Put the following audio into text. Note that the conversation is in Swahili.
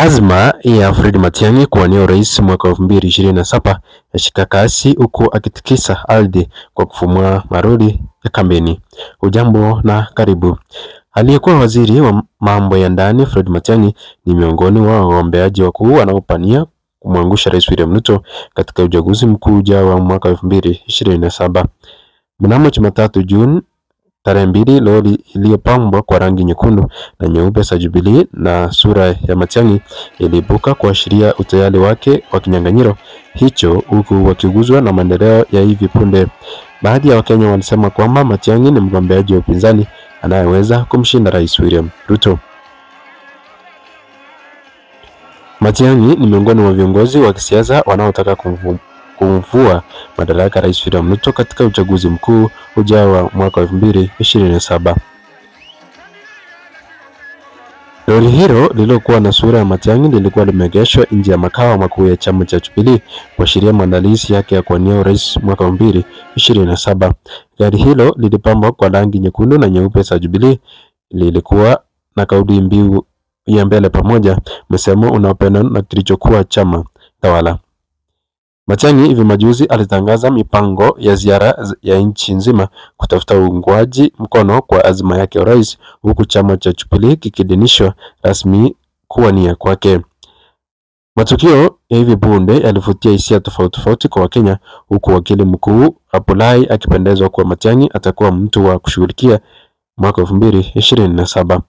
Azma ya Fred Matiang'i kuwania urais mwaka 2027 yashika kasi huku akitikisa ardhi kwa kufumua maroli ya kampeni. Hujambo na karibu. Aliyekuwa waziri wa mambo ya ndani Fred Matiang'i ni miongoni wa wagombeaji wakuu wanaopania kumwangusha Rais William Ruto katika uchaguzi mkuu ujao wa mwaka 2027. Mnamo Jumatatu Juni tarehe 2, lori iliyopambwa kwa rangi nyekundu na nyeupe za Jubilee na sura ya Matiang'i iliibuka kuashiria utayari wake wa kinyang'anyiro hicho, huku wakiguzwa na maendeleo ya hivi punde. Baadhi ya Wakenya walisema kwamba Matiang'i ni mgombeaji wa upinzani anayeweza kumshinda Rais William Ruto. Matiang'i ni miongoni mwa viongozi wa kisiasa wanaotaka kumvua madaraka Rais William Ruto katika uchaguzi mkuu ujao wa mwaka 2027. Lori hilo lililokuwa na sura ya Matiang'i lilikuwa limeegeshwa nje ya makao makuu ya chama cha Jubilee kuashiria maandalizi yake ya kuwania urais mwaka 2027. Gari hilo lilipambwa kwa rangi nyekundu na nyeupe za Jubilee, lilikuwa na kauli mbiu ya mbele pamoja, msemo unaopendwa na kilichokuwa chama tawala. Matiang'i hivi majuzi alitangaza mipango ya ziara ya nchi nzima kutafuta uungwaji mkono kwa azma yake ya urais, huku chama cha Jubilee kikiidhinishwa rasmi kuwania kwake. Matukio ya hivi punde yalivutia hisia tofauti tofauti kwa Wakenya, huku wakili mkuu Apolai akipendezwa kuwa Matiang'i atakuwa mtu wa kushughulikia mwaka 2027.